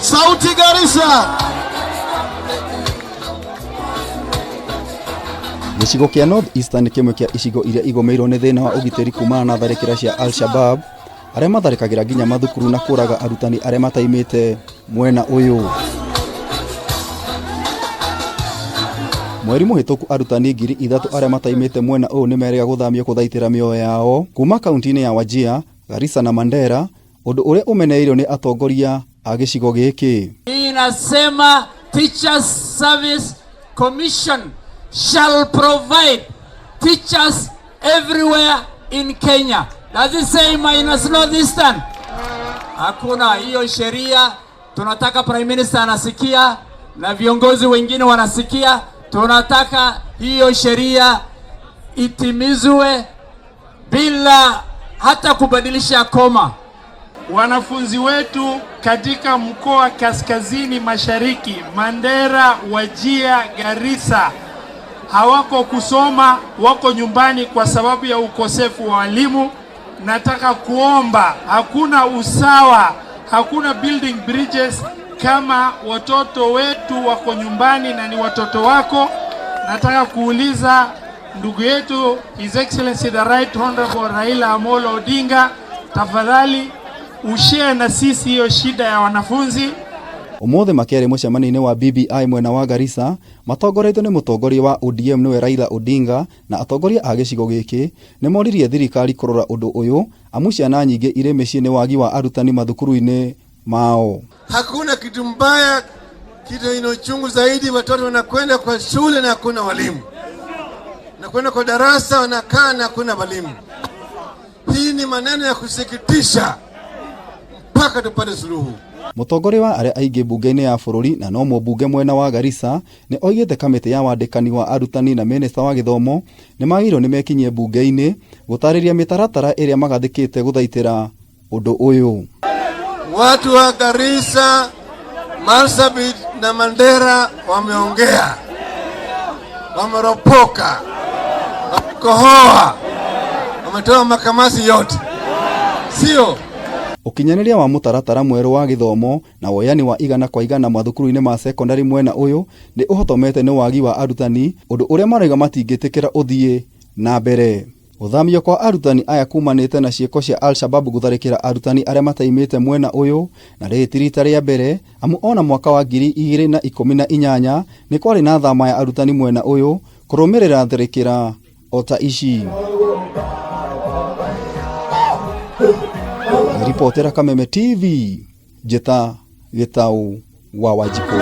Sauti Garissa. Gĩcigo kĩa North Eastern nĩ kĩmwe kĩa icigo iria igũmĩirwo nĩ thĩna wa ũgitĩri kumana na tharĩkĩra cia Al-Shabab arĩa matharĩkagĩra nginya mathukuru na kũraga arutani arĩa mataimĩte mwena ũyũ. Mweri mũhĩtũku arutani 3,000 arĩa mataimĩte mwena ũyũ nĩ merĩga gũthamio kũthaitĩra mĩoyo yao kuma kaunti-inĩ ya Wajir, Garissa na Mandera, ũndũ ũrĩa ũmenereirio nĩ atongoria a gĩcigo gĩkĩ. Inasema Teachers Service Commission shall provide teachers everywhere in Kenya. Does it say minus Northeastern? Hakuna hiyo sheria. Tunataka Prime Minister anasikia na viongozi wengine wanasikia. Tunataka hiyo sheria itimizwe bila hata kubadilisha koma. Wanafunzi wetu katika mkoa kaskazini mashariki, Mandera, Wajir, Garissa hawako kusoma, wako nyumbani kwa sababu ya ukosefu wa walimu. Nataka kuomba, hakuna usawa, hakuna building bridges kama watoto wetu wako nyumbani na ni watoto wako. Nataka kuuliza ndugu yetu His Excellency the Right Honorable Raila Amolo Odinga, tafadhali ushare na sisi hiyo shida ya wanafunzi. Ũmũthĩ makĩaria mũcemanio-inĩ wa BBI mwena wa Garissa matongoretio nĩ mũtongoria wa ODM nĩwe Raila Odinga na atongoria a gĩcigo gĩkĩ nĩ moririe thirikari kũrora ũndũ ũyũ amu ciana nyingĩ irĩ mĩciĩ nĩ wagi wa arutani mathukuru-inĩ mao. Hakuna kitu mbaya, kitu ina uchungu zaidi, watoto wanakwenda kwa shule na hakuna walimu, na kwenda kwa darasa wanakaa na hakuna walimu. Hii ni maneno ya kusikitisha, mpaka tupate suluhu. Mũtongoria wa arĩa aingĩ mbunge-inĩ ya bũrũri na no mũmbunge mwena wa Garissa nĩ oigĩte kamĩtĩ ya wandĩkani wa arutani na minista wa gĩthomo nĩ magĩrĩirwo nĩ mekinyie mbunge-inĩ gũtarĩria mĩtaratara ĩrĩa magathĩkĩte gũthaitĩra ũndũ ũyũ. Watu wa Garissa, Marsabit na Mandera wameongea, wameropoka, wamekohoa, wametoa makamasi yote, sio? Ũkinyanĩria wa mũtaratara mwerũ wa gĩthomo na woyani wa igana kwa igana mathukuru-inĩ ma sekondarĩ mwena ũyũ nĩ ũhotomete nĩ wagi wa arutani, ũndũ ũrĩa marauga matingĩtĩkĩra ũthiĩ na mbere. Gũthamio kwa arutani aya kumanĩte na ciĩko cia Al-Shabab gũtharĩkĩra arutani arĩa mataimĩte mwena ũyũ na rĩrĩ ti rita rĩa mbere amu ona mwaka wa 2018 nĩ kwarĩ na thama ya arutani mwena ũyũ kũrũmĩrĩra tharĩkĩra o ta ici. Ripotera Kameme TV, Njĩta Gĩtaũ wa Wanjikũ.